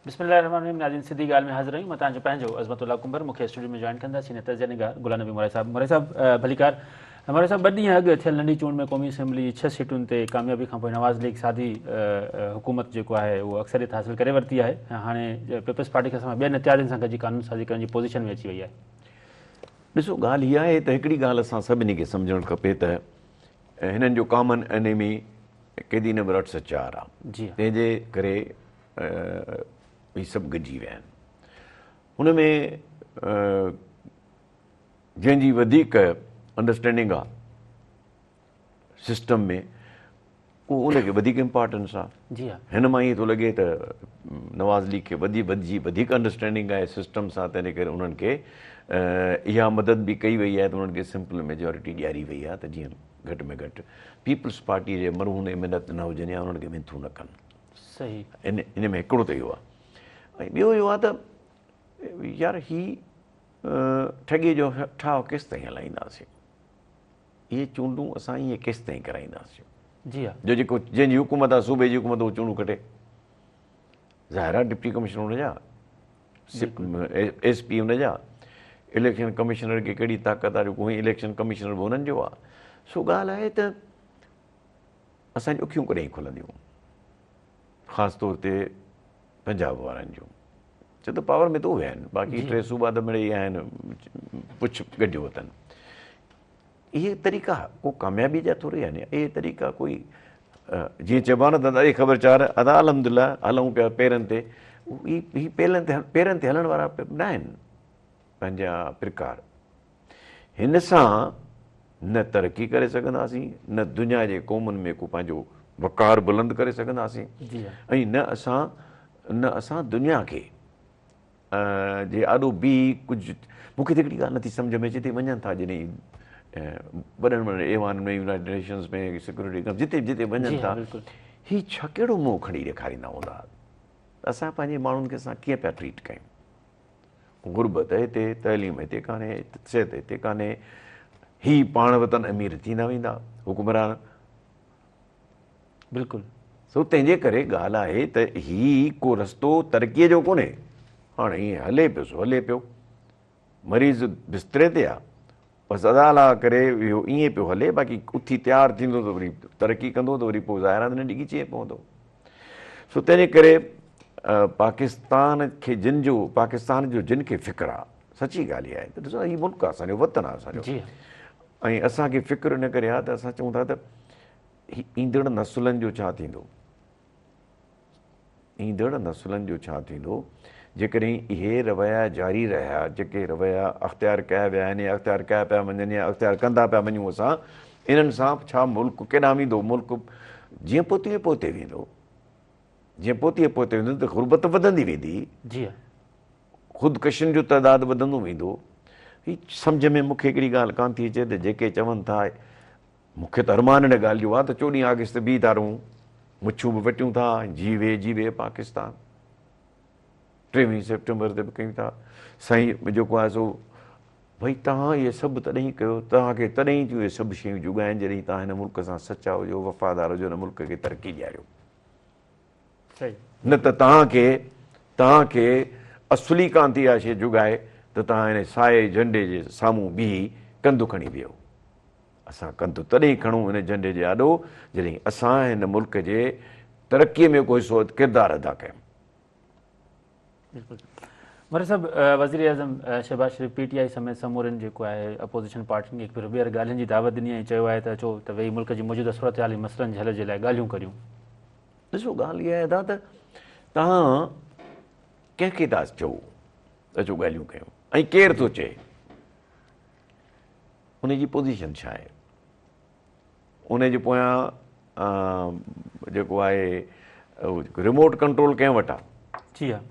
بسم الله الرحمن الرحيم ناظرين سڌي ڳالهه ۾ حاضر آهيون مان توهان جو پنهنجو عظمت الله ڪنڀر مون کي اسٽوڊيو ۾ جوائن ڪندا سينئر تجزيه نگار غلام نبي مورائي صاحب مورائي صاحب ڀليڪار مورائي صاحب ٻه ڏينهن اڳ ٿيل ننڍي چونڊ ۾ قومي اسيمبلي جي ڇهه سيٽن تي ڪاميابي کانپوء نواز ليگ سادي حڪومت جيڪو آهي اهو اڪثريت حاصل ڪري ورتي آهي ۽ هاڻي پيپلز پارٽي کان سواء ٻين اتحادين سان گڏجي قانون سازي ڪرڻ جي پوزيشن ۾ اچي وئي آهي. ڏسو ڳالهه اها آهي ته هڪڙي ڳالهه اسان سڀني کي سمجهڻ کپي ته هنن جو ڪامن انيمي قيدي نمبر 804 آ تنهن جي ڪري هي سڀ گڏجي ويا آهن ان ۾ جنهن جي وڌيڪ انڊرسٽينڊنگ آ سسٽم ۾ اهو ان کي وڌيڪ امپارٽنس آ جي ها هن مان ائين ٿو لڳي ته نواز ليگ کي وڌي وڌجي وڌيڪ انڊرسٽينڊنگ آهي سسٽم سان تنهن ڪري انهن کي اها مدد به ڪئي وئي آهي ته انهن کي سمپل ميجورٽي ڏياري وئي آهي ته جيئن گهٽ ۾ گهٽ پيپلز پارٽي جي مرهون منت نه هجن يا انهن کي منٿون نه ڪن. صحيح. ان ان ۾ هڪڙو ته اهو آهي ۽ ٻيو اهو آهي ته يار هي ٺڳي جو ٺاهه ڪيستائين هلائينداسين؟ اهي چونڊون اسان ائين ڪيستائين ڪرائينداسين؟ جي ها. جو جيڪو جنهن جي حڪومت آهي صوبي جي حڪومت اهو چونڊون کٽي. ظاهر آهي ڊپٽي ڪمشنر ان جا، ايس پي ان جا، اليڪشن ڪمشنر کي ڪهڙي طاقت آهي جو ڪوئي اليڪشن ڪمشنر به انهن جو آهي. سو ڳالهه آهي ته اسان جون اکيون ڪڏهن کلنديون، خاص طور تي پنجاب وارن جون، ڇو ته پاور ۾ ته اهي آهن، باقي ٽي صوبا ته مڙئي آهن پڇ ڳنڍيو اٿن. اهي طريقا ڪو ڪاميابي جا ٿوري آهن، اهي طريقا ڪوئي جيئن چئبو آهي نه ته ڏاڍي خبر چار ادا الحمدلله هلون پيا پيرن تي، هي پيرن تي هلڻ وارا نه آهن پنهنجا پرڪار. هن سان نه ترقي ڪري سگهنداسين، نه دنيا جي قومن ۾ ڪو پنهنجو وقار بلند ڪري سگهنداسين ۽ نه اسان نه اسان دنيا کي جي آڏو بيهي ڪجهه مون کي ته هڪڙي ڳالهه نٿي سمجهه ۾ اچي ته وڃن ٿا جڏهن وڏن وڏن ايوانن ۾ يونائيٽڊ نيشنز ۾ سيڪيورٽي ڪائونسل جتي جتي وڃن ٿا هي ڇا ڪهڙو منهن کڻي ڏيکاريندا هوندا اسان پنهنجي ماڻهن کي اسان ڪيئن پيا ٽريٽ ڪيون. غربت هتي، تعليم هتي ڪانهي، صحت هتي ڪانهي، هي پاڻ وطن امير ٿيندا ويندا حڪمران. بلڪل. سو تنهن جي ڪري ڳالهه آهي ته هي ڪو رستو ترقيء جو ڪونهي. هاڻي ائين هلي پيو سو هلي پيو. مريض بستري تي آ بس ادا الله ڪري اهو ائين پيو هلي باقي اٿي تيار ٿيندو ته وري ترقي ڪندو ته وري پوء ظاهر آهي ته ننڍي ڳچيء پوندو. سو تنهن جي ڪري پاڪستان کي جن جو پاڪستان جو جن کي فڪر آ سچي ڳالهه اها آهي ته ڏسو هي ملڪ آ اسان جو وطن آ اسان جو ۽ اسان کي فڪر ان ڪري آ ته اسان چئون ٿا ته هي ايندڙ نسلن جو ڇا ٿيندو ايندڙ نسلن جو ڇا ٿيندو جيڪڏهن اهي رويا جاري رهيا جيڪي رويا اختيار ڪيا ويا آهن يا اختيار ڪيا پيا وڃن يا اختيار ڪندا پيا وڃون اسان انهن سان ڇا ملڪ ڪيڏانهن ويندو ملڪ جيئن پوء تيئن پوئتي ويندو جيئن پوء تيئن پوئتي ويندو ته غربت وڌندي ويندي جي خودڪشين جو تعداد وڌندو ويندو هي سمجهه ۾ مون کي هڪڙي ڳالهه ڪانه ٿي اچي ته جيڪي چون ٿا مون کي ته ارمان ان ڳالهه جو آهي ته 14 آگسٽ تي بيهي ٿا رهون مڇون به وٽيون ٿا جيوي جيوي پاڪستان 23 سيپٽمبر تي به ڪيون ٿا سائين جيڪو آهي سو ڀئي توهان اهي سڀ تڏهن ڪيو توهان کي تڏهن ئي ٿيون اهي سڀ شيون جڳائن جڏهن توهان هن ملڪ سان سچا هجو وفادار هجو هن ملڪ کي ترقي ڏياريو نه ته توهان کي توهان کي اصل ئي ڪانه ٿي اها شيء جڳائي ته توهان هن سائي جهنڊي جي سامهون بيهي ڪنڌ کڻي بيهو اسان ڪنڌ تڏهن کڻون هن جهنڊي جي آڏو جڏهن اسان هن ملڪ جي ترقي ۾ ڪو حصو ڪردار ادا ڪيون. بلڪل مري صاحب وزير اعظم شهباز شريف پي ٽي آء سميت سمورين جيڪو آهي اپوزيشن پارٽين کي هڪ ڀيرو ٻيهر ڳالهين جي دعوت ڏني ۽ چيو آهي ته اچو ته ويهي ملڪ جي موجوده صورتحال ۽ مسئلن جي حل جي لاء ڳالهيون ڪريون. ڏسو ڳالهه اها آهي ادا ته توهان ڪنهن کي ٿا چئو اچو ڳالهيون ڪيون ۽ ڪير ٿو چئي ان جي پوزيشن ڇا آهي ان جي پويان جيڪو آهي ريموٽ ڪنٽرول ڪنهن وٽ آهي جي ها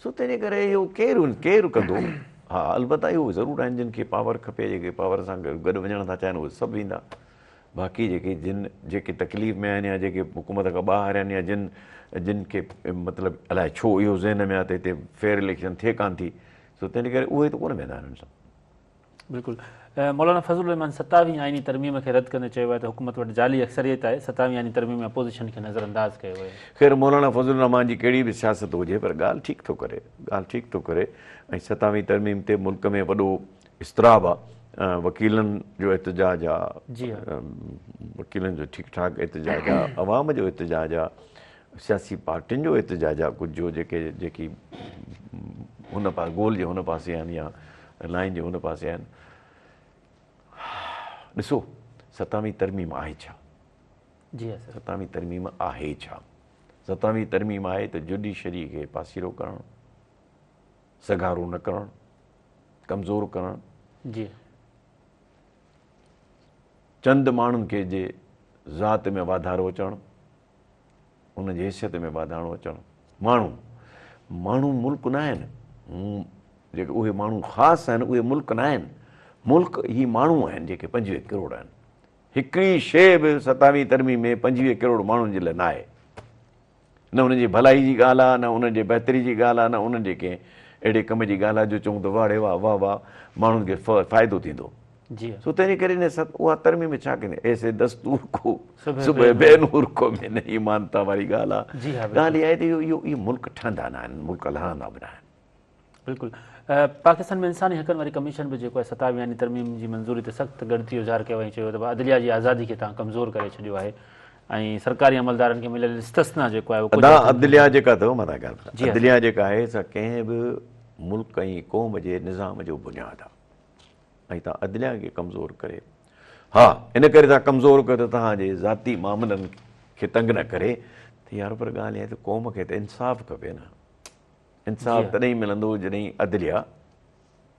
سو تنهن جي ڪري اهو ڪير ڪير ڪندو ها البته اهو ضرور آهن جن کي پاور کپي جيڪي پاور سان گڏ وڃڻ ٿا چاهين اهي سڀ ويندا باقي جيڪي جن جيڪي تڪليف ۾ آهن يا جيڪي حڪومت کان ٻاهر آهن يا جن جن کي مطلب الائي ڇو اهو ذهن ۾ آهي ته هتي فيئر اليڪشن ٿئي ڪانه ٿي سو تنهن جي ڪري اهي ته ڪونه ويندا هنن سان. بلڪل مولانا فضل الرحمان ستاويهين آئيني ترميم کي رد ڪندي چيو آهي ته حڪومت وٽ جعلي اڪثريت آهي، ستاويهين آئيني ترميم ۾ اپوزيشن کي نظرانداز ڪيو ويو. خير مولانا فضل الرحمان جي ڪهڙي به سياست هجي پر ڳالهه ٺيڪ ٿو ڪري، ڳالهه ٺيڪ ٿو ڪري ۽ ستاويهين ترميم تي ملڪ ۾ وڏو اضطراب آ، وڪيلن جو احتجاج آ، وڪيلن جو ٺيڪ ٺاڪ احتجاج آ، عوام جو احتجاج آ، سياسي پارٽين جو احتجاج آ، ڪجهه جو جيڪي جيڪي هن پاسي گول جي هن پاسي آهن يا لائين جي هن پاسي آهن. ڏسو ستاويهين ترميم آهي ڇا؟ جي ها سر. ستاويهين ترميم آهي ڇا؟ ستاويهين ترميم آهي ته جڊيشري کي پاسيرو ڪرڻ، سگهارو نه ڪرڻ، ڪمزور ڪرڻ، جي چند ماڻهن کي جي ذات ۾ واڌارو اچڻ، ان جي حيثيت ۾ واڌارو اچڻ. ماڻهو، ماڻهو ملڪ نه آهن. جيڪي اهي ماڻهو خاص آهن اهي ملڪ نه آهن. ملڪ هي ماڻهو آهن جيڪي 25 ڪروڙ آهن. هڪڙي شيء به ستاويهين ترميم ۾ 25 ڪروڙ ماڻهن جي لاء نه آهي. نه انهن جي ڀلائي جي ڳالهه آهي، نه انهن جي بهتري جي ڳالهه آهي، نه انهن جي ڪنهن اهڙي ڪم جي ڳالهه آهي جو چئون ته واهه ڙي واهه، واهه واهه ماڻهن کي فائدو ٿيندو. جي سو تنهنجي ڪري نه ست اها ترميم ڇا ڪندي ايسي دستور ڪو صبح بي نور ڪو مين نهين مانتا واري ڳالهه آ جي ها ڳالهه اها آهي ته اهو اهي ملڪ ٺهندا نه آهن ملڪ لهندا به نه آهن. بلڪل پاڪستان ۾ انساني حقن واري ڪميشن به جيڪو آهي ستاويهين آئيني ترميم جي منظوري تي سخت ڳڻتي جو اظهار ڪيو ۽ چيو ته عدليه جي آزادي کي توهان ڪمزور ڪري ڇڏيو آهي ۽ سرڪاري عملدارن کي مليل استثنا جيڪو آهي اهو ادا عدليه جيڪا اٿو مان توهان کي ڳالهه ٻڌايان عدليه جيڪا آهي سا ڪنهن به ملڪ ۽ قوم جي نظام جو بنياد آهي ۽ توهان عدليا کي ڪمزور ڪري ها ان ڪري ٿا ڪمزور ڪيو ته توهان جي ذاتي معاملن کي تنگ نه ڪري ته يار پر ڳالهه اها ته قوم کي ته انصاف کپي نه انصاف تڏهن ئي ملندو جڏهن عدليا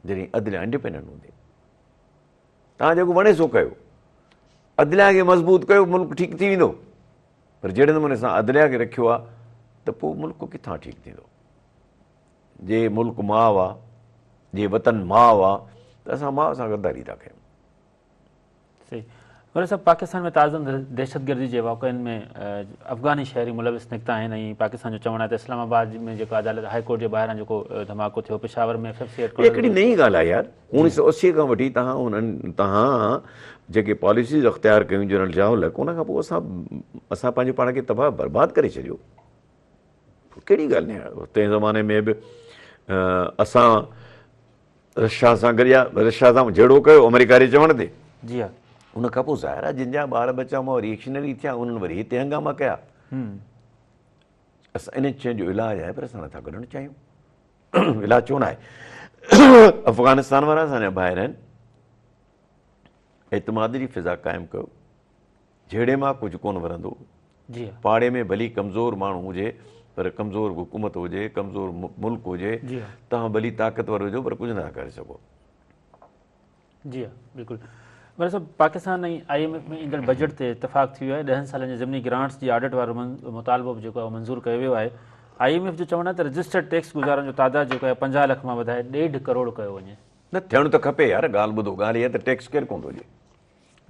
جڏهن عدليا انڊيپينڊنٽ هوندي توهان جيڪو وڻي سو ڪيو عدليا کي مضبوط ڪيو ملڪ ٺيڪ ٿي ويندو پر جهڙي نموني سان عدليا کي رکيو آهي ته پوء ملڪ ڪٿان ٺيڪ ٿيندو جي ملڪ ماء آ، جي وطن ماء آ ته اسان ماء سان غداري ٿا ڪيون. صحيح مولوي صاحب پاڪستان ۾ تازن دهشتگردي جي واقعن ۾ افغاني شهري ملوث نڪتا آهن ۽ پاڪستان جو چوڻ آهي ته اسلام آباد ۾ جيڪو عدالت هائي ڪورٽ جي ٻاهران جيڪو ڌماڪو ٿيو Peshawar ۾ F F C head هي ڪهڙي نئين ڳالهه آهي يار 1980 کان وٺي توهان انهن توهان جيڪي پاليسيز اختيار ڪيون جنرل ضياء الحق ان کان پوء اسان اسان پنهنجو پاڻ کي تباهه برباد ڪري ڇڏيو. ڪهڙي ڳالهه ناهي تنهن زماني ۾ به اسان رشيا سان گڏيا رشيا سان جهيڙو ڪيو آمريڪا جي چوڻ تي جي ها ان کان پوء ظاهر آهي جن جا ٻار ٻچا مئا ريئڪشنري ٿيا انهن وري هتي هنگاما ڪيا اسان انهن شين جو علاج آهي پر اسان نٿا ڪڍڻ چاهيون علاج ڇو نه آهي افغانستان وارا اسان جا ڀائر آهن اعتماد جي فضا قائم ڪيو جهيڙي مان ڪجهه ڪونه ورندو. پاڙي ۾ ڀلي ڪمزور ماڻهو هجي پر ڪمزور حڪومت هجي، ڪمزور ملڪ هجي، توهان ڀلي طاقتور هجو پر ڪجهه نٿا ڪري سگهو. جي ها بلڪل مير صاحب پاڪستان ۽ I M F ۾ ايندڙ بجيٽ تي اتفاق ٿي ويو آهي ڏهن سالن جي ضمني گرانٽس جي آڊٽ وارو مطالبو به جيڪو آهي منظور ڪيو ويو آهي I M F جو چوڻ آهي ته رجسٽرڊ ٽيڪس گذارن جو تعداد جيڪو آهي 50 لک مان وڌائي ڏيڍ ڪروڙ ڪيو وڃي. نه ٿيڻ ته کپي يار ڳالهه ٻڌو ڳالهه اها ته ٽيڪس ڪير ڪونه ٿو ڏئي.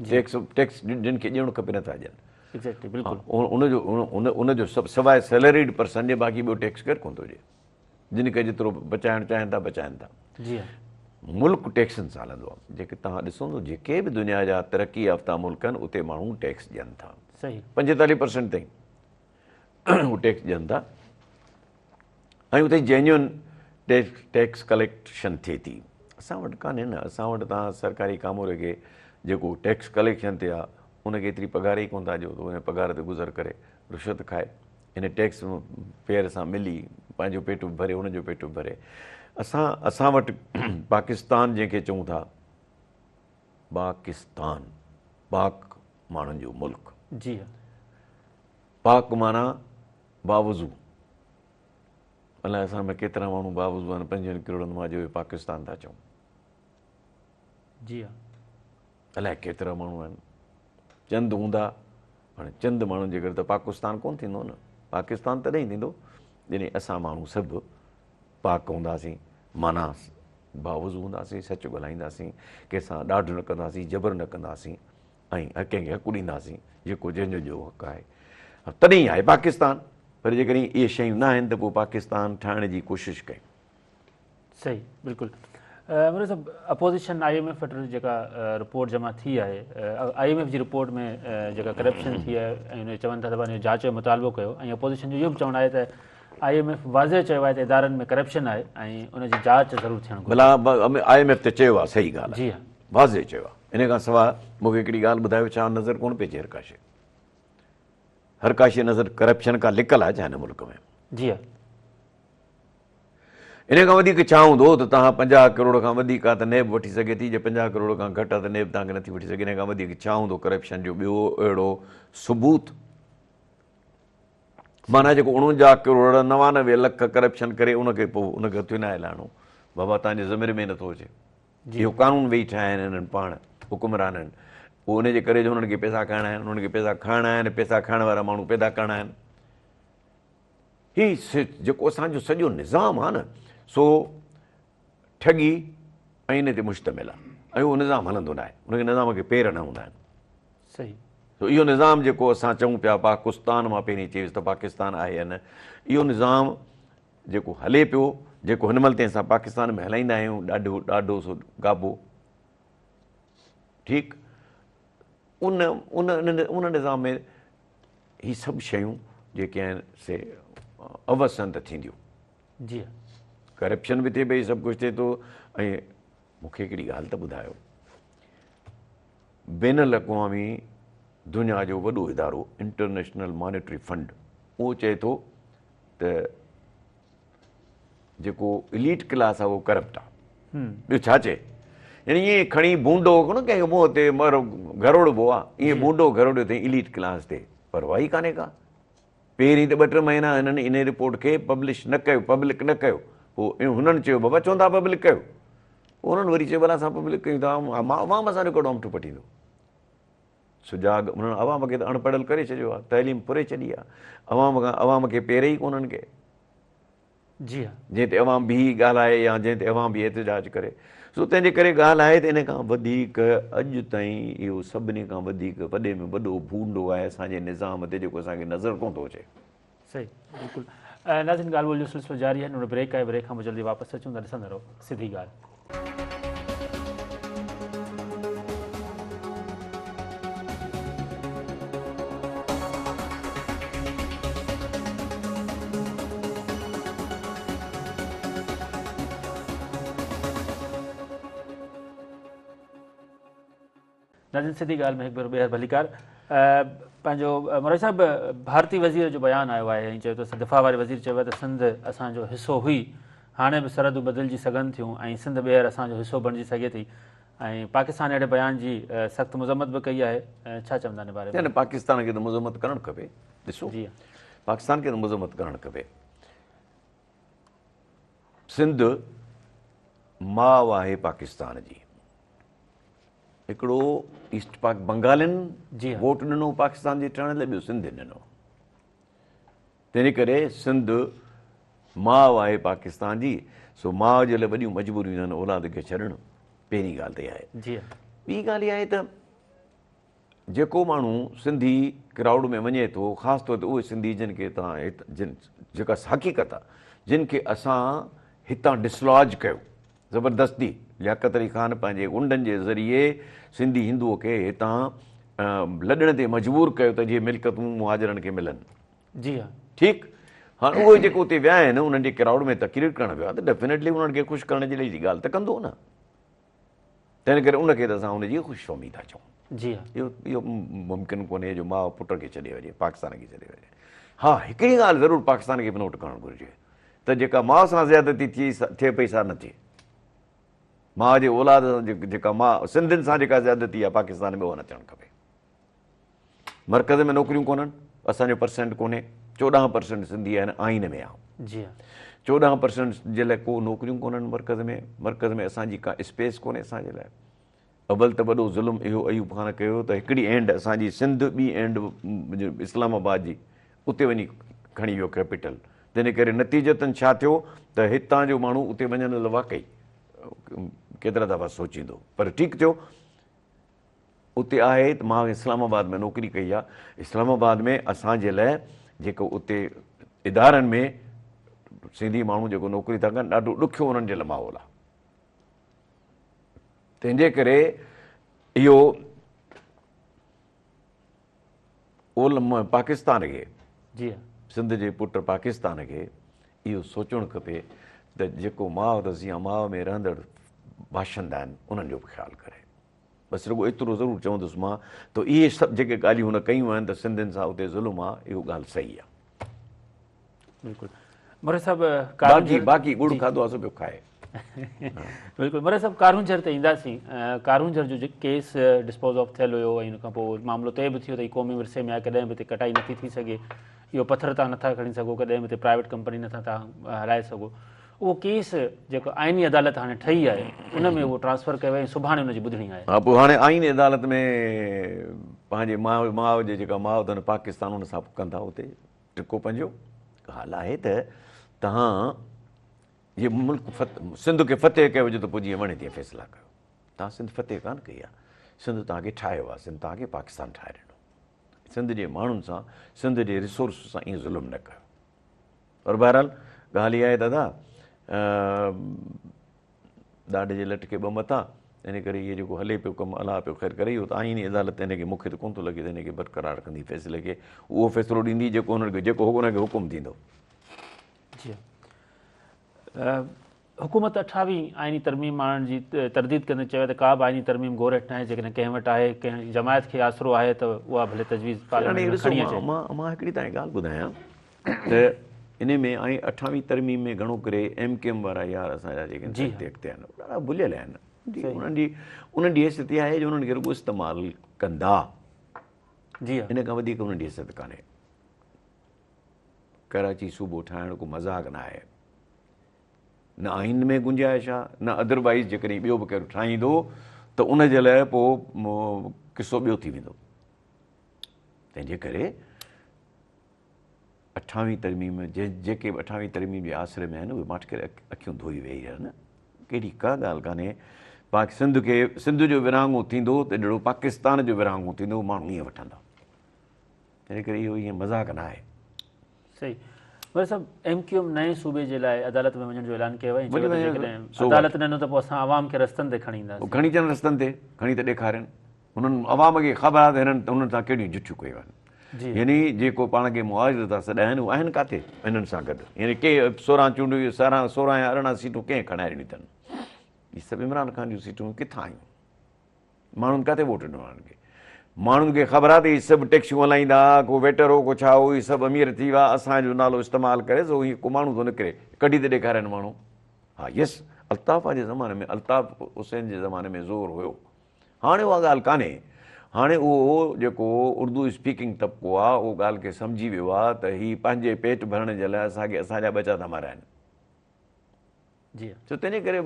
ٽيڪس ٽيڪس جن کي ڏيڻ کپي نٿا ڏين. ايگزيڪٽلي بلڪل. ان جو ان جو سڀ سواء سيلريڊ پرسن جي باقي ٻيو ٽيڪس ڪير ڪونه ٿو ڏئي. جن کي جيترو بچائڻ چاهين ٿا بچائن ٿا. جي ها. ملڪ ٽيڪسن سان هلندو آهي. جيڪي توهان ڏسو جيڪي به دنيا جا ترقي يافته ملڪ آهن اتي ماڻهو ٽيڪس ڏين ٿا. صحيح. 45% تائين هو ٽيڪس ڏين ٿا. ۽ اتي جينيون ٽيڪس ڪليڪشن ٿئي ٿي اسان وٽ ڪانهي نه اسان وٽ توهان سرڪاري ڪاموري کي جيڪو ٽيڪس ڪليڪشن تي آ ان کي ايتري پگهار ئي ڪونه ٿا ڏيو ته ان پگهار تي گذر ڪري رشوت کائي ان ٽيڪس پيئر سان ملي پنهنجو پيٽ به ڀري ان جو پيٽ به ڀري اسان اسان وٽ پاڪستان جنهن کي چئون ٿا پاڪستان پاڪ ماڻهن جو ملڪ جي پاڪ معنيٰ باوضو الائي اسان ۾ ڪيترا ماڻهو باوضو آهن پنجن ڪروڙن مان جو اهي پاڪستان ٿا چئون. جي ها. الائي ڪيترا ماڻهو آهن چند هوندا هاڻي چند ماڻهن جي ڪري ته پاڪستان ڪونه ٿيندو نه پاڪستان تڏهن ئي ٿيندو جڏهن اسان ماڻهو سڀ پاڪ هونداسين معنيٰ باوضو هونداسين سچ ڳالهائينداسين ڪنهن سان ڏاڍ نه ڪنداسين جبر نه ڪنداسين ۽ هر ڪنهن کي حق ڏينداسين جيڪو جنهن جو جو حق آهي تڏهن ئي آهي پاڪستان پر جيڪڏهن اهي شيون نه آهن ته پوء پاڪستان ٺاهڻ جي ڪوشش ڪيون. صحيح بلڪل مولوي صاحب اپوزيشن I M F وٽ جيڪا رپورٽ جمع ٿي آهي I M F جي رپورٽ ۾ جيڪا ڪرپشن ٿي آهي ۽ ان چون ٿا ته ان جاچ جو مطالبو ڪيو ۽ اپوزيشن جو اهو به چوڻ آهي ته I M F واضح چيو آهي ته ادارن ۾ ڪرپشن آهي ۽ ان جي جاچ ضرور ٿيڻ گهرجي. ڀلا I M F ته چيو آهي صحيح ڳالهه آهي جي ها واضح چيو آهي ان کان سواء مون کي هڪڙي ڳالهه ٻڌايو ڇا نظر ڪونه پئي اچي هر ڪا شيء هر ڪا شيء نظر ڪرپشن کان لڪل آهي ڇا هن ملڪ ۾؟ جي ها. ان کان وڌيڪ ڇا هوندو ته توهان 50 ڪروڙ کان وڌيڪ آ ته نيب وٺي سگهي ٿي، جي 50 ڪروڙ کان گهٽ آ ته نيب توهان کي نٿي وٺي سگهي، ان کان وڌيڪ ڇا هوندو ڪرپشن جو ٻيو اهڙو ثبوت؟ معنيٰ جيڪو 49 ڪروڙ 99 لک ڪرپشن ڪري ان کي پوء ان کي هٿ ئي ناهي لاهڻو، بابا توهان جي ضمير ۾ ئي نٿو اچي. اهو قانون ويهي ٺاهيا آهن انهن پاڻ حڪمرانن، اهو ان جي ڪري جو انهن کي پئسا کائڻا آهن، انهن کي پئسا کائڻا آهن، پئسا کائڻ وارا ماڻهو پيدا ڪرڻا آهن. هي جيڪو اسان جو سڄو نظام آ نه سو ٺڳي ۽ ان تي مشتمل آ ۽ اهو نظام هلندو ناهي ان کي نظام کي پير نه هوندا آهن. صحيح. سو اهو نظام جيڪو اسان چئون پيا پاڪستان مان پهرين چيس ته پاڪستان آهي يا نه اهو نظام جيڪو هلي پيو جيڪو هن مهل تائين اسان پاڪستان ۾ هلائيندا آهيون ڏاڍو ڏاڍو سو گابو ٺيڪ ان ان ان نظام ۾ هي سڀ شيون جيڪي آهن سي اوسن ته ٿينديون. جي. ڪرپشن به ٿئي پئي سڀ ڪجهه ٿئي ٿو ۽ مون کي هڪڙي ڳالهه ته ٻڌايو بين الاقوامي دنيا جو وڏو ادارو انٽرنيشنل مانيٽري فنڊ اهو چئي ٿو ته جيڪو اليٽ ڪلاس آهي اهو ڪرپٽ آهي ٻيو ڇا چئي يعني ائين کڻي ڀونڊو ڪونه ڪنهن کي منهن تي مر گهروڙبو آهي ائين ڀونڊو گهروڙيو اٿئي اليٽ ڪلاس تي پرواهه ئي ڪانهي ڪا پهرين ته ٻه ٽي مهينا هنن ان رپورٽ کي پبلش نه ڪيو پبلڪ نه ڪيو پوء هنن چيو بابا چون ٿا پبلڪ ڪيو پوء هنن وري چيو ڀلا اسان پبلڪ ڪيون ٿا عوام اسان جو ڪهڙو آمٺو پٽيندو سجاڳ انهن عوام کي ته اڻ پڙهيل ڪري ڇڏيو آهي تعليم ڦري ڇڏي آهي عوام کان عوام کي پير ئي ڪونهن ڪي جي ها. جنهن تي عوام بيهي ڳالهائي يا جنهن تي عوام بيهي احتجاج ڪري سو تنهن جي ڪري ڳالهه آهي ته ان کان وڌيڪ اڄ تائين اهو سڀني کان وڌيڪ وڏي ۾ وڏو ڀونڊو آهي اسان جي نظام تي جيڪو اسان کي نظر ڪونه ٿو اچي. صحيح بلڪل ناظرين ڳالهه ٻولهه جو سلسلو جاري آهي ننڍڙو بريڪ آهي بريڪ کان پوء جلدي واپس اچون ٿا ڏسندا رهو سڌي ڳالهه. ناظرين سڌي ڳالهه ۾ هڪ ڀيرو ٻيهر ڀليڪار پنهنجو مورائي صاحب ڀارتي وزير جو بيان آيو آهي ۽ چيو ته دفاع واري وزير چيو آهي ته سنڌ اسان جو حصو هئي هاڻي به سرحدون بدلجي سگهن ٿيون ۽ سنڌ ٻيهر اسان جو حصو بڻجي سگهي ٿي ۽ پاڪستان اهڙي بيان جي سخت مذمت به ڪئي آهي ڇا چوندا ان باري ۾؟ نه پاڪستان کي ته مذمت ڪرڻ کپي ڏسو جي پاڪستان کي ته مذمت ڪرڻ کپي سنڌ ماء آهي پاڪستان جي هڪڙو ايسٽ پاڪ بنگالين جي ووٽ ڏنو پاڪستان جي ٺهڻ لاء ٻيو سنڌين ڏنو تنهن ڪري سنڌ ماء آهي پاڪستان جي، سو ماء جي لاء وڏيون مجبوريون آهن اولاد کي ڇڏڻ، پهرين ڳالهه ته اها آهي. جي. ٻي ڳالهه اها آهي ته جيڪو ماڻهو سنڌي ڪرائوڊ ۾ وڃي ٿو، خاص طور تي اهي سنڌي جن کي توهان جن جيڪا حقيقت آهي، جن کي اسان هتان ڊسلاج ڪيو زبردستي لياقت علي خان پنهنجي غنڊن جي ذريعي سنڌي هندوء کي هتان لڏڻ تي مجبور ڪيو ته جيئن ملڪيتون مهاجرن کي ملن. جي ها. ٺيڪ هاڻ اهي جيڪي اتي ويا آهن انهن جي ڪرائوڊ ۾ تقرير ڪرڻ ويو آهي ته ڊيفينيٽلي انهن کي خوش ڪرڻ جي لاء جي ڳالهه ته ڪندو نه تنهن ڪري ان کي ته اسان ان جي خوش فهمي ٿا چئون. جي ها. اهو اهو ممڪن ڪونهي جو ماء پٽ کي ڇڏي وڃي پاڪستان کي ڇڏي وڃي. ها هڪڙي ڳالهه ضرور پاڪستان کي به نوٽ ڪرڻ گهرجي ته جيڪا ماء سان زيادتي ٿي ٿئي پئي سا نه ٿئي. ماء جي اولاد سان جيڪا ماء سنڌين سان جيڪا زيادتي آهي پاڪستان ۾ اها نه ٿيڻ کپي. مرڪز ۾ نوڪريون ڪونهن، اسان جو پرسنٽ ڪونهي، 14% سنڌي آهن آئين ۾ آ. جي ها. 14% جي لاء ڪو نوڪريون ڪونهن مرڪز ۾، مرڪز ۾ اسان جي ڪا اسپيس ڪونهي اسان جي لاء. اول ته وڏو ظلم اهو ايوب خان ڪيو ته هڪڙي اينڊ اسان جي سنڌ ٻي اينڊ اسلام آباد جي اتي وڃي کڻي ويو ڪيپيٽل تنهن ڪري نتيجتن ڇا ٿيو ته هتان جو ماڻهو اتي وڃڻ لاء واقعي ڪيترا دفعا سوچيندو پر ٺيڪ ٿيو اتي آهي ته مان اسلام آباد ۾ نوڪري ڪئي آهي اسلام آباد ۾ اسان جي لاء جيڪو اتي ادارن ۾ سنڌي ماڻهو جيڪو نوڪري ٿا ڪن ڏاڍو ڏکيو انهن جي لاء ماحول آهي. تنهنجي ڪري اهو پاڪستان کي جي سنڌ جي پٽ پاڪستان کي اهو سوچڻ کپي ته جيڪو ماء رضيا ماء ۾ رهندڙ باشندا آهن انهن جو به خيال ڪري. بس رڳو ايترو ضرور چوندس مان ته اهي سڀ جيڪي ڳالهيون هن ڪيون آهن ته سنڌين سان اتي ظلم آهي، اهو ڳالهه صحيح آهي. بلڪل مري صاحب، باقي باقي ڳڙ کاڌو آهي سو پيو کائي. بلڪل مري صاحب، ڪارونجهر تي اينداسين. ڪارونجهر جو جيڪو ڪيس ڊسپوز آف ٿيل هيو ۽ ان کان پوء معاملو طئي به ٿيو ته هي قومي ورثي ۾ آهي، ڪڏهن به هتي ڪٽائي نٿي ٿي سگهي، اهو پٿر تان نٿا کڻي سگهو، ڪڏهن به هتي پرائيويٽ ڪمپني نٿا تان هلائي سگهو. اهو ڪيس جيڪو آئيني عدالت هاڻي ٺهي آهي ان ۾ اهو ٽرانسفر ڪيو ويو ۽ سڀاڻي ان جي ٻڌڻي آهي. ها پوء هاڻي آئيني عدالت ۾ پنهنجي ماء ماء جي جيڪا ماء اٿن پاڪستان ان سان ڪندا اتي ٽڪو پنهنجو. ڳالهه آهي ته تهان جي ملڪ سنڌ کي فتح ڪيو هجي ته پوء جيئن وڻي تيئن فيصلا ڪيو. تهان سنڌ فتح ڪانه ڪئي آهي، سنڌ تهان کي ٺاهيو آهي، سنڌ تهان کي پاڪستان ٺاهي ڏنو. سنڌ جي ماڻهن سان سنڌ جي ريسورس سان ائين ظلم نه ڪيو. پر بهرحال ڳالهه اها آهي دادا ڏاڍ جي لٽ کي ٻه مٿا، ان ڪري اهو جيڪو هلي پيو ڪم الله پيو خير ڪري، اهو ته آئيني عدالت هن کي مون کي ته ڪونه ٿو لڳي ته هن کي برقرار رکندي فيصلي کي، اهو فيصلو ڏيندي جيڪو هنن کي جيڪو هن کي حڪم ٿيندو. جي حڪومت 28 آئيني ترميم آڻڻ جي ترديد ڪندي چيو ته ڪا به آئيني ترميم غور هيٺ ناهي، جيڪڏهن ڪنهن وٽ آهي، ڪنهن جماعت کي آسرو آهي ته اها ڀلي تجويز پارليامينٽ ۾ کڻي اچي. مان هڪڙي توهان کي ڳالهه ٻڌايان ته انهي ۾ آئين 28 ترميم ۾ گهڻو ڪري ايم ڪيو ايم وارا يار اسان جا جيڪي اڳتي اڳتي آهن ڏاڍا ڀليل آهن، انهن جي انهن جي حيثيت اها آهي جو انهن کي رڳو استعمال ڪندا، ان کان وڌيڪ انهن جي حيثيت ڪانهي. ڪراچي صوبو ٺاهڻ ڪو مذاق نه آهي، نه آئين ۾ گنجائش آ نه ادروائيز جيڪڏهن ٻيو به ڪير ٺاهيندو ته ان جي لاء پوء قصو ٻيو ٿي ويندو. تنهن جي ڪري 28 ترميم جيڪي به 28 ترميم جي آسري ۾ آهن اهي ماٺ ڪري اکيون ڌوئي ويهي رهن، ڪهڙي ڪا ڳالهه ڪانهي. پاڪ سنڌ کي سنڌ جو ورهاڱو ٿيندو ته جهڙو پاڪستان جو ورهاڱو ٿيندو ماڻهو ائين وٺندا، تنهن ڪري اهو ائين مذاق نه آهي. صحيح مير صاحب، ايم ڪيو ايم نئين صوبي جي لاء عدالت ۾ وڃڻ جو اعلان ڪيو آهي ۽ چيو ته جيڪڏهن عدالت نه ڏنو ته پوء اسان عوام کي رستن تي کڻي اينداسين. کڻي اچن رستن تي، کڻي ته ڏيکارين. هنن عوام کي خبر آهي ته هنن انهن سان ڪهڙيون جٺيون ڪيون آهن. يعني جيڪو پاڻ کي معاوضو ٿا سڏائن اهي آهن ڪاٿي هنن سان گڏ؟ يعني ڪي 16 چونڊون 16 يا 18 سيٽون ڪنهن کڻائي ڏنيون اٿن؟ هي سڀ عمران خان جون سيٽون ڪٿان آيون؟ ماڻهن ڪاٿي ووٽ ڏنو آهي هنن کي؟ ماڻهن کي خبر آهي ته هي سڀ ٽيڪسيون هلائيندا، ڪو ويٽر هو ڪو ڇا هو، هي سڀ امير ٿي ويا، اسان جو نالو استعمال ڪري سو هي ڪو ماڻهو ٿو نڪري، ڪڍي ته ڏيکارين ماڻهو. ها يس، الطاف جي زماني ۾ الطاف حسين جي زماني ۾ زور هيو، هاڻي اها ڳالهه ڪانهي. هاڻي اهو جيڪو اردو اسپيڪنگ طبقو آهي اهو ڳالهه کي سمجهي ويو آهي ته هي پنهنجي پيٽ ڀرڻ جي لاء اسان کي اسان جا ٻچا ٿا مارائن. جي. سو تنهنجي ڪري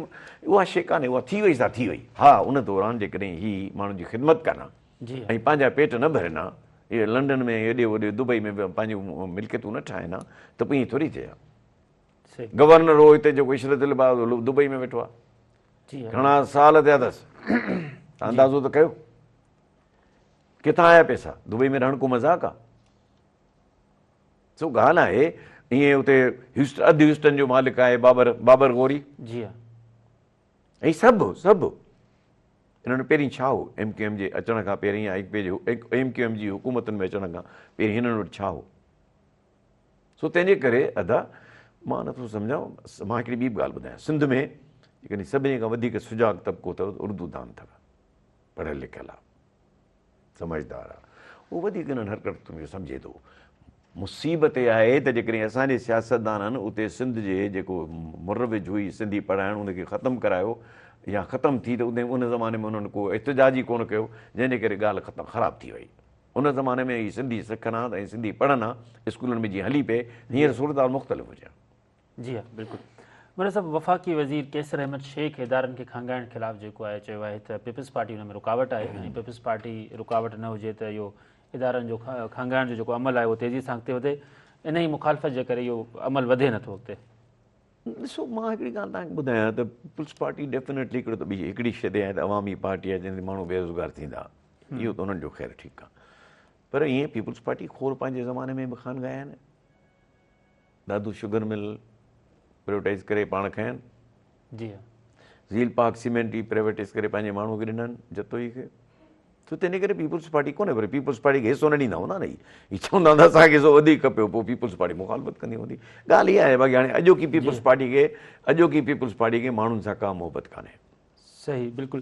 اها شيء ڪانهي، اها ٿي وئي سا ٿي وئي. ها ان دوران جيڪڏهن هي ماڻهن جي خدمت ڪن ها ۽ پنهنجا پيٽ نه ڀرين ها، اهي لنڊن ۾ هيڏي هوڏي دبئي ۾ به پنهنجون ملڪيتون نه ٺاهين ها ته پوء ائين ٿوري ٿئي ها. گورنر هو هتي جيڪو عشرت العباد هو دبئي ۾ ويٺو آهي، گهڻا سال ٿيا اٿس، اندازو ته ڪيو ڪٿان آيا پئسا؟ دبئي ۾ رهڻ ڪو مذاق آهي؟ سو ڳالهه آهي ائين اتي هيوسٽن اڌ هيوسٽن جو مالڪ آهي بابر بابر غوري. جي ها. ۽ سڀ سڀ انهن پهرين ڇا هو ايم ڪيو ايم جي اچڻ کان پهرين يا ايم ڪيو ايم جي حڪومتن ۾ اچڻ کان پهرين هنن وٽ ڇا هو؟ سو تنهن جي ڪري ادا مان نٿو سمجهان. مان هڪڙي ٻي به ڳالهه ٻڌايان، سنڌ ۾ جيڪڏهن سڀني کان وڌيڪ سجاڳ طبقو اٿو ته اردو دان اٿو، پڙهيل لکيل آهي، سمجهدار آ، اهو وڌيڪ انهن حرڪتن کي سمجهي ٿو. مصيبت اها آهي ته جيڪڏهن اسان جي سياستدانن اتي سنڌ جي جيڪو مروج هئي سنڌي پڙهائڻ ان کي ختم ڪرايو يا ختم ٿي ته اتي ان زماني ۾ انهن ڪو احتجاج ئي ڪونه ڪيو جنهن جي ڪري ڳالهه ختم خراب ٿي وئي. ان زماني ۾ هي سنڌي سکن ها ۽ سنڌي پڙهن ها اسڪولن ۾ جيئن هلي پئي هينئر صورتحال مختلف هجي ها. جي ها بلڪل مرزا صاحب، وفاقي وزير قيصر احمد شيخ ادارن کي خانگائڻ خلاف جيڪو آهي چيو آهي ته پيپلز پارٽي ان ۾ رڪاوٽ آهي ۽ پيپلز پارٽي رڪاوٽ نه هجي ته اهو ادارن جو خانگائڻ جو جيڪو عمل آهي اهو تيزي سان اڳتي وڌي، ان ئي مخالفت جي ڪري اهو عمل وڌي نٿو اڳتي. ڏسو مان هڪڙي ڳالهه توهان کي ٻڌايان ته پيپلز پارٽي ڊيفينيٽلي هڪڙو ته ٻي هڪڙي شيء تي آهي ته عوامي پارٽي آهي جنهن تي ماڻهو بيروزگار ٿيندا اهو ته انهن جو خير ٺيڪ آهي پر ائين پيپلز پارٽي کوڙ پنهنجي زماني ۾ به خانگايا آهن. دادو شگر مل پريوٽائيز ڪري پاڻ کنين. جي ها. زيل پاڪ سيمينٽ ئي پرائيويٽائيز ڪري پنهنجي ماڻهو کي ڏنن جتوئي کي. سو تنهن ڪري پيپلز پارٽي ڪونهي پر پيپلز پارٽي کي حصو نه ڏيندا هوندا نه هي چوندا هوندا اسان کي حصو وڌيڪ کپيو پوء پيپلز پارٽي مخالفت ڪندي هوندي. ڳالهه اها آهي باقي هاڻي اڄوڪي پيپلز پارٽي کي اڄوڪي پيپلز پارٽي کي ماڻهن سان ڪا محبت ڪانهي. صحيح بلڪل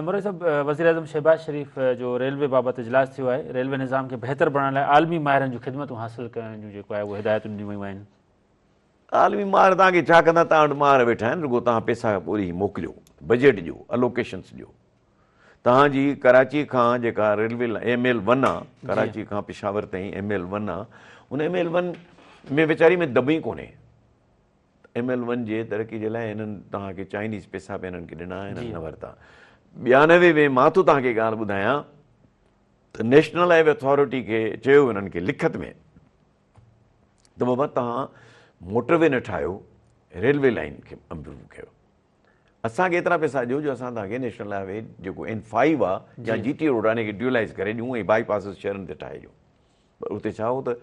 مورائي صاحب وزيراعظم شهباز شريف جو ريلوي بابت اجلاس ٿيو آهي ريلوي نظام کي بهتر بڻائڻ لاء عالمي ماهرن جون خدمتون حاصل ڪرڻ جون جيڪو آهي اهو هدايتون ڏنيون ويون آهن. عالمي ماهر توهان کي ڇا ڪندا توهان وٽ ماهر ويٺا آهن رڳو توهان پيسا ٻوري موڪليو بجيٽ ڏيو الوڪيشنس ڏيو توهان جي ڪراچي کان جيڪا ريلوي ايم ايل ون آ ڪراچي کان پشاور تائين ايم ايل ون آ ان ايم ايل ون ۾ ويچاري ۾ دم ئي ڪونهي ايم ايل ون جي ترقي جي لاء هنن توهان کي چائنيز پيسا به هنن کي ڏنا هنن نه ورتا 92 ۾ مان ٿو توهان کي ڳالهه ٻڌايان ته نيشنل هاء وي اٿارٽي کي چيو هنن کي لکت ۾ ته بابا توهان موٽر وي نه ٺاهيو ريلوي لائين کي امپروو ڪيو اسان کي ايترا پئسا ڏيو جو اسان توهان کي نيشنل هاء وي جيڪو اين فائيو آ يا جي ٽي روڊ آ ان کي ڊيولائز ڪري ڏيون ۽ بائي پاسز شهرن تي ٺاهي ڏيون پر اتي ڇا هو ته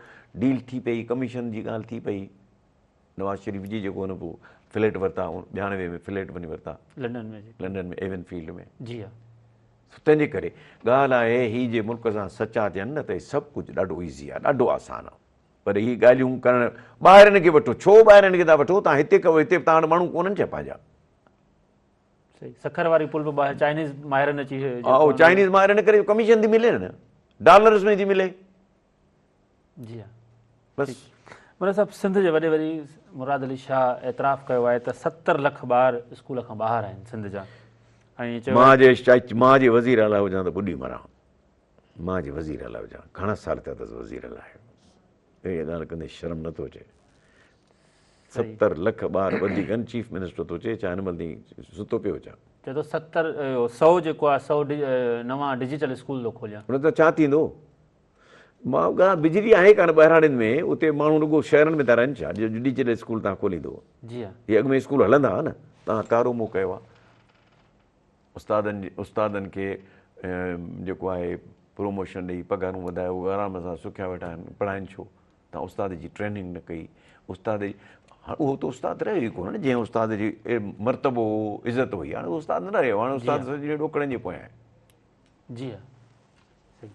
ڊيل ٿي پئي ڪميشن جي ڳالهه ٿي پئي نواز شريف جي جيڪو هن پوء فليٽ ورتا 92 ۾ فليٽ وڃي ورتا لنڊن ۾ لنڊن ۾ ايون فيلڊ ۾ جي ها تنهن جي ڪري ڳالهه آهي هي جي ملڪ سان سچا ٿين نه ته سڀ ڪجهه ڏاڍو ايزي آ ڏاڍو آسان آ پر هي ڳالهيون ڪرڻ ٻاهرين کي وٺو ڇو ٻاهرين کي ٿا وٺو تان هتي ڪو هتي تان وٽ ماڻهو ڪونهن ڇا پنهنجا. صحيح سکر واري پل به ٻاهر چائنيز ماهرن اچي ها چائنيز ماهرن ڪري ڪميشن ٿي ملي نه ڊالرز ۾ ٿي ملي. جي ها بس مولوي صاحب سنڌ جي وڏي وزير مراد علي شاهه اعتراف ڪيو آهي ته 70 لک ٻار اسڪول کان ٻاهر آهن سنڌ جا ۽ چيو مان جي مان جي وزير اعليٰ هجان ته ٻڏي مران. مان جي وزير اعليٰ هجان، گهڻا سال ٿيا اٿس وزير اعليٰ آهي، اهڙي ڳالهه ڪندي شرم نٿو اچي. 70 لک ٻار وڌيڪ آهن، چيف منسٽر ٿو چئي ڇا هن مهل تائين ستو پيو هجان. چئي ٿو 70 سئو جيڪو آهي سئو نوان ڊجيٽل اسڪول ٿو کوليان. ان سان ڇا ٿيندو؟ مان ڳالهه بجلي آهي ڪانه ٻهراڙين ۾ اتي ماڻهو رڳو شهرن ۾ ٿا رهن ڇا جو ڊجيٽل اسڪول تان کوليندو. جي ها. هي اڳ ۾ اسڪول هلندا هئا نه تان ڪارو منهن ڪيو آهي. استادن جي استادن کي جيڪو آهي پروموشن ڏئي پگهارون وڌايو اهي آرام سان سکيا ويٺا آهن پڙهائين ڇو تان استاد جي ٽريننگ نه ڪئي استاد جي اهو ته استاد رهيو ئي ڪونه نه جنهن استاد جي مرتبو هو عزت هئي هاڻي استاد نه رهيو هاڻي استاد سڄي ڏوڪڙن جي پويان آهي. جي ها صحيح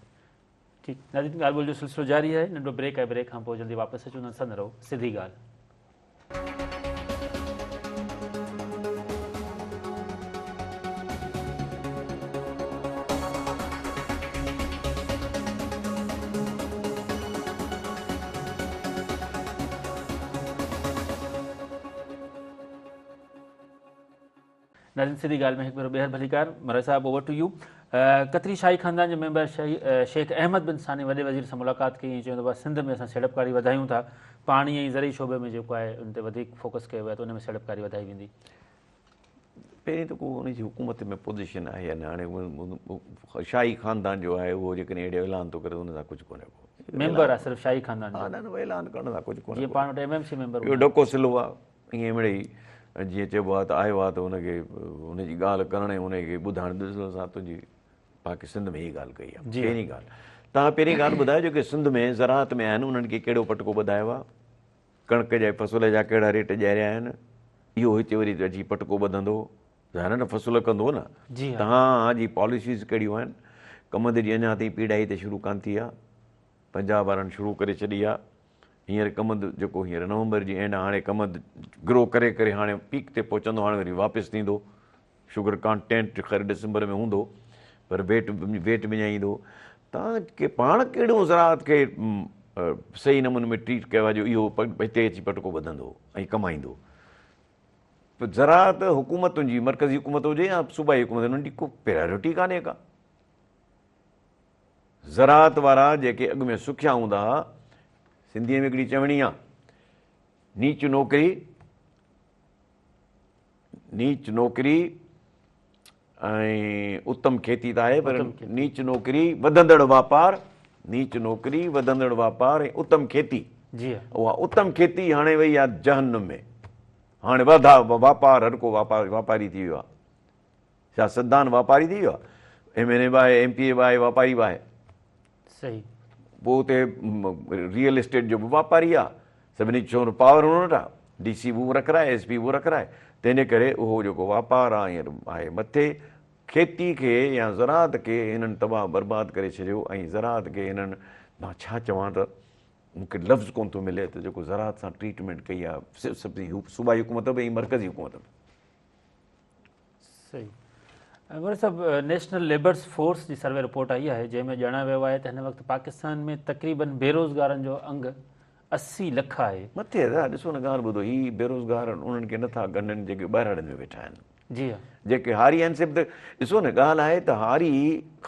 ٺيڪ ناظرين ڳالهه ٻولهه جو سلسلو جاري آهي ننڍو بريڪ آهي بريڪ کان پوء جلدي واپس اچون ٿا سنڌ رهو سڌي ڳالهه. ناظرين سڌي ڳالهه ۾ هڪ ڀيرو ٻيهر ڀليڪار مري صاحب اوور ٽو يو قطري شاهي خاندان جي ميمبر شيخ احمد بن ثاني وڏي وزير سان ملاقات ڪئي ۽ چيو ته بابا سنڌ ۾ اسان سيڙپڪاري وڌايون ٿا پاڻي ۽ زرعي شعبي ۾ جيڪو آهي ان تي وڌيڪ فوڪس ڪيو ويو آهي ته ان ۾ سيڙپڪاري وڌائي ويندي. پهرين ته ڪو ان جي حڪومت ۾ پوزيشن آهي يا نه هاڻي شاهي خاندان جو آهي اهو جيڪڏهن اهڙو اعلان ٿو ڪري ته ان سان ڪجهه ڪونهي ڪو ميمبر آهي صرف شاهي خاندان جو ها نه نه اعلان ڪرڻ سان ڪجهه ڪونهي جيئن پاڻ وٽ ايم ايم سي ميمبر اهو ڍڪو سلو آهي ائين مڙئي جيئن چئبو آهي ته آيو آهي ته ان کي ان جي ڳالهه ڪرڻ ۽ ان کي ٻڌائڻ ڏسڻ سان تنهنجي باقي سنڌ ۾ هي ڳالهه ڪئي آهي پهرين ڳالهه توهان پهرين ڳالهه ٻڌايو جيڪي سنڌ ۾ زراعت ۾ آهن انهن کي ڪهڙو پٽڪو ٻڌايو آهي ڪڻڪ جي فصل جا ڪهڙا ريٽ ڏياريا آهن اهو هتي وري اچي پٽڪو ٻڌندو ظاهر نه فصل ڪندو نه توهان جي پاليسيز ڪهڙيون آهن ڪمند جي اڃا تائين پيڙائي ته شروع ڪانه ٿي آهي پنجاب وارن شروع ڪري ڇڏي آهي هينئر ڪمند جيڪو هينئر نومبر جي اينڊ هاڻي ڪمند گرو ڪري ڪري هاڻي پيڪ تي پهچندو هاڻي وري واپس ٿيندو شگر ڪانٽينٽ خير ڊسمبر ۾ هوندو پر ويٽ ويٽ وڃائيندو تان کي پاڻ ڪهڙو زراعت کي صحيح نموني ۾ ٽريٽ ڪيو آهي جو اهو هتي اچي پٽڪو ٻڌندو ۽ ڪمائيندو زراعت حڪومتن جي مرڪزي حڪومت هجي يا صوبائي حڪومت انهن جي ڪو پريارٽي ڪانهي ڪا زراعت وارا جيڪي اڳ ۾ سکيا هوندا ها، سنڌيء ۾ هڪڙي چوڻي آ، نيچ نوڪري، نيچ نوڪري ۽ اتم کيتي ته آهي پر نيچ نوڪري وڌندڙ واپار، نيچ نوڪري وڌندڙ واپار ۽ اتم کيتي. جي اها اتم کيتي هاڻي وئي آ جهنم ۾. هاڻي وڌا واپار هر ڪو واپار واپاري ٿي ويو آ. سياستدان واپاري ٿي ويو آهي، ايم اين اي به آهي، ايم پي اي به آهي، واپاري به آهي. صحيح. پوء اتي ريئل اسٽيٽ جو به واپاري آهي، سڀني ڇو نه پاور هن وٽ آهي. ڊي سي به اهو رکرائي، ايس پي به اهو رکرائي. تنهن جي ڪري اهو جيڪو واپار آ هينئر آهي مٿي، کيتي کي يا زراعت کي هنن تباهه برباد ڪري ڇڏيو ۽ زراعت کي هنن مان ڇا چوان ته مون کي لفظ ڪونه ٿو ملي ته جيڪو زراعت سان ٽريٽمينٽ ڪئي آ صوبائي حڪومت به ۽ مرڪزي حڪومت به. صحيح مولوي صاحب نيشنل ليبرز فورس جي سروي رپورٽ آئي آهي جنهن ۾ ڄاڻايو ويو آهي ته هن وقت پاڪستان ۾ تقريبن بيروزگارن جو انگ 80 لک آهي. مٿي ادا ڏسو نه ڳالهه ٻڌو هي بيروزگار انهن کي نٿا ڳڻن جيڪي ٻهراڙين ۾ ويٺا آهن. جي ها. جيڪي هاري آهن سي به ته ڏسو نه ڳالهه آهي ته هاري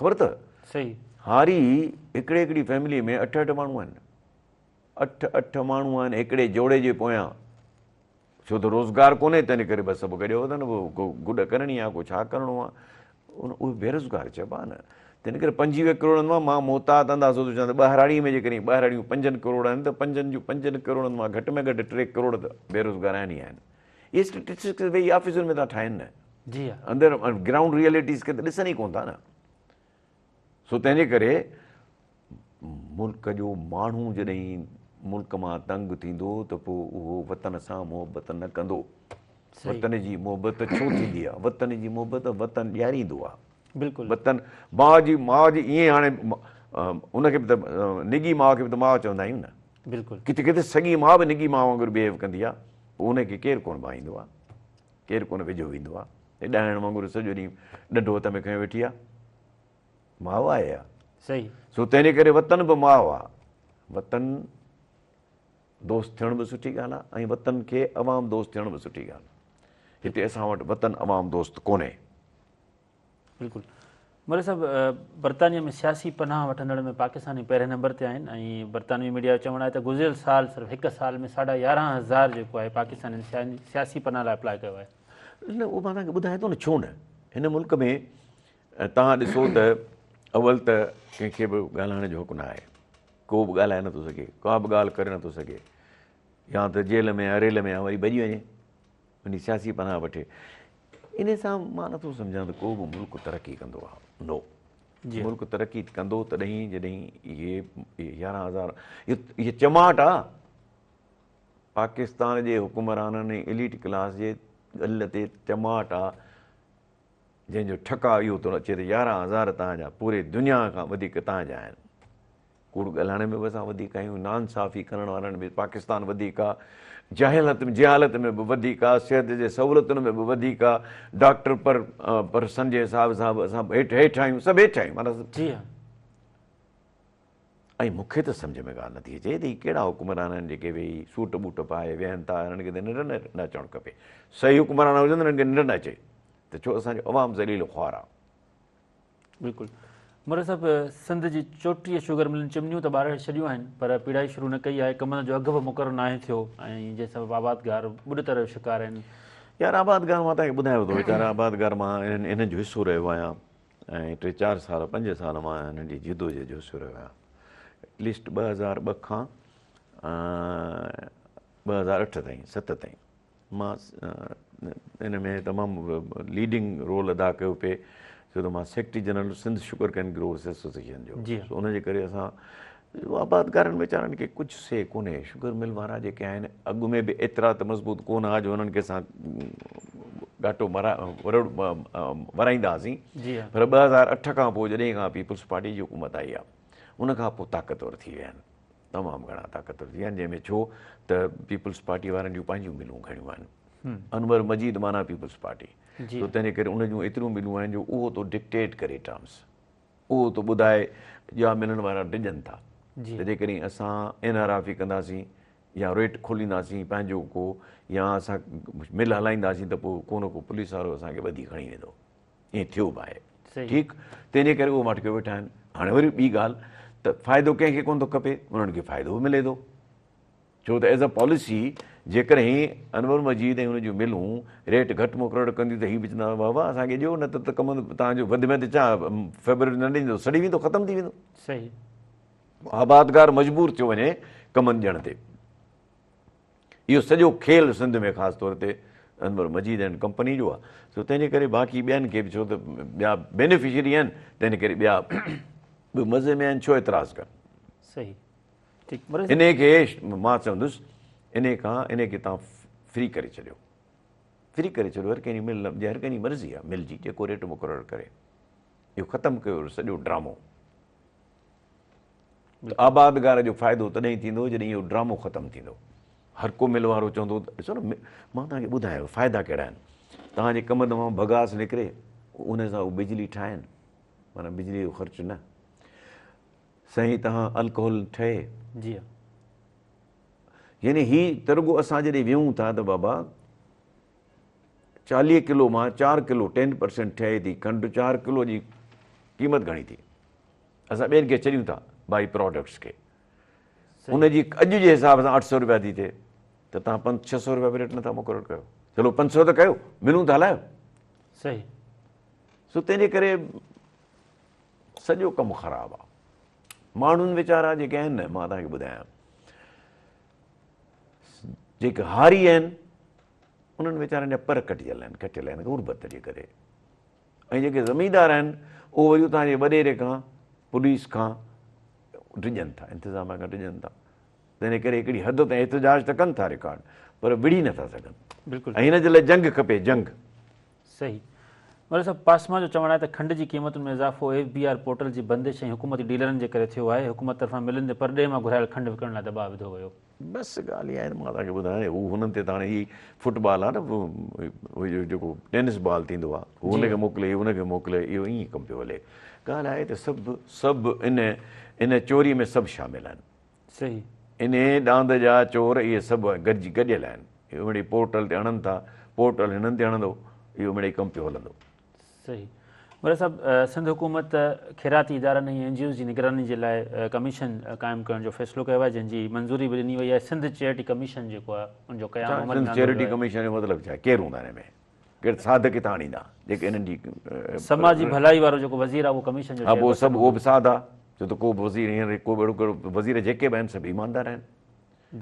خبر اٿو. صحيح. هاري هڪڙي هڪڙي فيملي ۾ اٺ اٺ ماڻهو آهن اٺ اٺ ماڻهو آهن هڪڙي جوڙي جي پويان. ڇو ته روزگار ڪونهي تنهن ڪري بس سڀ گڏيو وتن پوء ڪو گڏ ڪرڻي آ ڪو ڇا ڪرڻو آ اهي بيروزگار چئبا نه تنهن ڪري 25 ڪروڙن مان مان محتاط اندازو ٿو چوان ته ٻهراڙي ۾ جيڪڏهن ٻهراڙيون پنجن ڪروڙ آهن ته پنجن جون پنجن ڪروڙن مان گهٽ ۾ گهٽ 3 ڪروڙ ته بيروزگار آهن ئي آهن اهي اسٽيٽسٽڪس ويهي آفيسن ۾ ٿا ٺاهن نه جي ها اندر گرائونڊ ريئلٽيز کي ته ڏسن ئي ڪونه ٿا نه سو تنهن جي ڪري ملڪ جو ماڻهو جڏهن ملڪ مان تنگ ٿيندو ته پوء اهو وطن سان محبت نه ڪندو. وطن جي محبت ڇو ٿيندي آهي؟ وطن جي محبت وطن ڏياريندو آهي. بلڪل. وطن ماء جي ماء جي ائين هاڻي ان کي به ته نگي ماء کي به ته ماء چوندا آهيون نه. بلڪل. ڪٿي ڪٿي سڳي ماء به نگي ماء وانگر بيهيو ڪندي آهي پوء ان کي ڪير ڪونه ڀائيندو آهي، ڪير ڪونه ويجهو ويندو آهي. ڏائڻ وانگر سڄو ڏينهن ڏنڊو هٿ ۾ کنيو ويٺي آهي. ماء آهي اها. صحيح. سو تنهن جي ڪري وطن به ماء آ. وطن دوست ٿيڻ به سٺي ڳالهه آ ۽ وطن کي عوام دوست ٿيڻ به سٺي ڳالهه آ. هتي اسان وٽ وطن عوام دوست ڪونهي. بلڪل مولوي صاحب برطانيه ۾ سياسي پناهه وٺندڙ ۾ پاڪستاني پهرين نمبر تي آهن ۽ برطانوي ميڊيا جو چوڻ آهي ته گذريل سال صرف هڪ سال ۾ 11,500 جيڪو آهي پاڪستانين سياسي پناهه لاء اپلاء ڪيو آهي. نه اهو مان توهان کي ٻڌايان ٿو نه ڇو نه هن ملڪ ۾ توهان ڏسو ته اول ته ڪنهن کي به ڳالهائڻ جو حق نه آهي، ڪو به ڳالهائي نٿو سگهي، ڪا به ڳالهه ڪري نٿو سگهي، يا ته جيل ۾ يا ريل ۾ يا وري ڀڄي وڃي، وڃي سياسي پناهه وٺي. ان سان مان نٿو سمجهان ته ڪو به ملڪ ترقي ڪندو آهي. نو، ملڪ ترقي ڪندو تڏهن جڏهن اهي 11,000 اهي چماٽ آ پاڪستان جي حڪمرانن ۽ ايليٽ ڪلاس جي ڳل تي چماٽ آ. جنهن جو ٺڪاء اهو ٿو اچي ته 11,000 توهان جا پوري دنيا کان وڌيڪ توهان جا آهن. ڪوڙ ڳالهائڻ ۾ به اسان وڌيڪ آهيون، ناانصافي ڪرڻ وارن ۾ پاڪستان وڌيڪ آ، جاهلت جهالت ۾ به وڌيڪ آ، صحت جي سهولتن ۾ به وڌيڪ آ، ڊاڪٽر پر پرسن جي حساب سان به اسان هيٺ هيٺ آهيون، سڀ هيٺ آهيون معنيٰ. جي ها. ۽ مون کي ته سمجهه ۾ ڳالهه نٿي اچي ته هي ڪهڙا حڪمران آهن جيڪي ويهي سوٽ بوٽ پائي ويهن ٿا، هنن کي ته ننڊ نه اچڻ کپي. صحيح حڪمران هجن ته هنن کي ننڊ نه اچي ته ڇو اسان جو عوام ذليل خوار آ. بلڪل مرزا صاحب سنڌ جي 34 شوگر ملن چمنيون ته ٻاري ڇڏيون آهن پر پيڙائي شروع نه ڪئي آهي، ڪمند جو اگهه به مقرر ناهي ٿيو ۽ جنهن سبب آبادگار ٻڏتر جو شڪار آهن. يار آبادگار مان توهان کي ٻڌايان ٿو ويچارا آبادگار مان انهن جو حصو رهيو آهيان ۽ ٽي چار سال پنج سال مان هنن جي جدوجهد جو حصو رهيو آهيان. ايٽ ليسٽ 2002 کان 2008 تائين 7 تائين مان ان ۾ تمام ليڊنگ رول ادا ڪيو پئي ڇو ته مان secretary general Sindh sugar cane growers association جو سو ان جي ڪري اسان آبادگارن ويچارن کي ڪجهه سي ڪونهي شگر مل وارا جيڪي آهن اڳ ۾ به ايترا ته مضبوط ڪونه ها جو انهن کي اسان ڳاٽو ورائيندا هئاسين پر 2008 کان پوء جڏهن کان پيپلز پارٽي جي حڪومت آئي آهي ان کان پوء طاقتور ٿي ويا آهن تمام گهڻا طاقتور ٿي ويا آهن جنهن ۾ ڇو ته پيپلز پارٽي وارن جون پنهنجون ملون گهڻيون آهن انور مجيد معنيٰ پيپلز پارٽي تو تنهن ڪري ان جون ايتريون ملون آهن جو اهو ٿو ڊڪٽيٽ ڪري ٽرمس اهو ٿو ٻڌائي يا ملڻ وارا ڊڄن ٿا ته جيڪڏهن اسان اين آر آفي ڪنداسين يا ريٽ کولينداسين پنهنجو ڪو يا اسان مل هلائينداسين ته پوء ڪو نه ڪو پوليس وارو اسان کي ٻڌي کڻي ويندو. ائين ٿيو به آهي. ٺيڪ تنهن جي ڪري اهو ماٺ ڪيو ويٺا آهن. هاڻي وري ٻي ڳالهه ته فائدو ڪنهن کي ڪونه ٿو کپي انهن کي فائدو به ملي ٿو ڇو ته ايز اي پاليسي جيڪڏهن انور مجيد ۽ هن جون ملون ريٽ گهٽ مقرر ڪنديون ته هي به چوندا واهه واهه اسان کي ڏيو نه ته ڪم توهان جو وڌ ۾ وڌ ڇا فيبروري نه ڏيندو سڙي ويندو ختم ٿي ويندو. صحيح. آبادگار مجبور ٿيو وڃي ڪمن ڏيڻ تي. اهو سڄو کيل سنڌ ۾ خاص طور تي انور مجيد اينڊ ڪمپني جو آهي سو تنهن جي ڪري باقي ٻين کي به ڇو ته ٻيا بينيفشري آهن تنهن ڪري ٻيا به مزي ۾ آهن ڇو اعتراض ڪن. صحيح. انهي کي مان چوندس انهي کان انهي کي تان فري ڪري ڇڏيو، فري ڪري ڇڏيو، هر ڪنهن جي مل هر ڪنهن جي مرضي آهي مل جي جيڪو ريٽ مقرر ڪري. اهو ختم ڪيو سڄو ڊرامو. ته آبادگار جو فائدو تڏهن ئي ٿيندو جڏهن اهو ڊرامو ختم ٿيندو. هر ڪو مل وارو چوندو ته ڏسو نه مان توهان کي ٻڌايو فائدا ڪهڙا آهن. توهان جي ڪمند مان بگاس نڪري ان سان هو بجلي ٺاهين معنيٰ بجلي جو خرچ نه. سائين توهان الڪوهل ٺهي. جي ها. يعني هي ته رڳو اسان جڏهن ويهون ٿا ته بابا 40 ڪلو مان 4 ڪلو 10% ٺهي ٿي کنڊ 4 ڪلو جي قيمت گهڻي ٿي. اسان ٻين کي ڇڏيون ٿا بائي پراڊڪٽس کي ان جي اڄ جي حساب سان 800 روپيا ٿي ٿئي ته توهان 5 600 روپيا به ريٽ نٿا مقرر ڪيو. چلو 500 ته ڪيو، ملون ته هلايو. صحيح. سو تنهن جي ڪري سڄو ڪم خراب آ. ماڻهن ويچارا جيڪي آهن نه مان توهان کي ٻڌايان جيڪي هاري آهن انهن ويچارن جا پر ڪٽيل آهن ڪٽيل آهن غربت جي ڪري. ۽ جيڪي زميندار آهن اهي وري اتان جي وڏيري کان پوليس کان ڊڄن ٿا انتظاميا کان ڊڄن ٿا تنهن ڪري هڪڙي حد تائين احتجاج ته ڪن ٿا رڪارڊ پر وڙهي نٿا سگهن. بلڪل. ۽ هن جي لاء جنگ کپي جنگ. صحيح. مولوي صاحب پاسما جو چوڻ آهي ته کنڊ جي قيمتن ۾ اضافو ايف بي آر پورٽل جي بندش ۽ حڪومتي ڊيلرن جي ڪري ٿيو آهي، حڪومت طرفان ملن تي پرڏيهه مان گهرايل کنڊ وڪڻڻ لاء دٻاء وڌو ويو. بس ڳالهه اها آهي ته مان توهان کي ٻڌايان هو هنن تي ته هاڻي هي فٽ بال آهي نه هو جيڪو ٽينس بال ٿيندو آهي هو هن کي موڪلي هي هن کي موڪلي اهو ائين ڪم پيو هلي. ڳالهه آهي ته سڀ سڀ ان ان چوري ۾ سڀ شامل آهن. صحيح. انهي ڏاند جا چور اهي سڀ گڏجي گڏيل آهن. اهو مڙئي پورٽل تي هڻن ٿا پورٽل هنن تي هڻندو اهو مڙئي ڪم پيو هلندو. صحيح مولوي صاحب سنڌ حڪومت خيراتي ادارن ۽ اين جي اوز جي نگراني جي لاء ڪميشن قائم ڪرڻ جو فيصلو ڪيو آهي جنهن جي منظوري به ڏني وئي آهي سنڌ چيئرٽي ڪميشن جيڪو آهي ان جو قيام عمل ۾ آندو ويو آهي. سنڌ چيئرٽي ڪميشن جو مطلب ڇا آهي ڪير هوندا ان ۾ ڪير ساڌ ڪٿان آڻيندا جيڪي انهن جي سماجي ڀلائي وارو جيڪو وزير آهي اهو ڪميشن جو ها پوء سڀ اهو به ساڌ آهي ڇو ته ڪو به وزير هينئر ڪو به اهڙو ڪهڙو وزير جيڪي به آهن سڀ ايماندار آهن.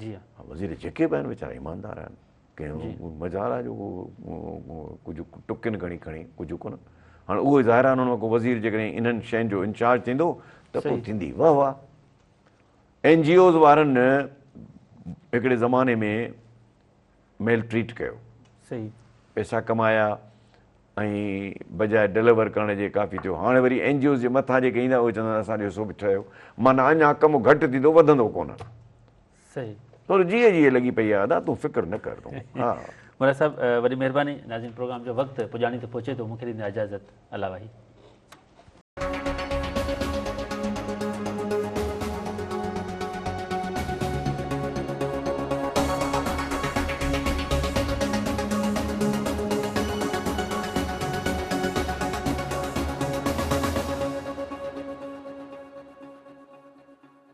جي ها وزير جيڪي به آهن ويچارا ايماندار آهن. ڪنهن مجال آهي جو ڪجهه ٽڪين کڻي کڻي ڪجهه ڪونه هاڻي اهو ظاهر آهي ان مان ڪو وزير جيڪڏهن انهن شين جو انچارج ٿيندو ته پوء ٿيندي واهه واهه. اين جي اوز وارن هڪڙي زماني ۾ ميل ٽريٽ ڪيو، صحيح پئسا ڪمايا ۽ بجاء ڊليور ڪرڻ جي ڪافي ٿيو. هاڻي وري اين جي اوز جي مٿان جيڪي ايندا اهي چوندا اسان جو حصو به ٺهيو، معنيٰ اڃا ڪم گهٽ ٿيندو وڌندو ڪونه. صحيح. ٿورو جيئن جيئن لڳي پئي آ ادا تون فڪر نه ڪر تون ها. مراد صاحب وڏي مهرباني ناظرين پروگرام جو وقت پڄاڻي تي پهچي ٿو مونکي ڏيندا اجازت الله واهي.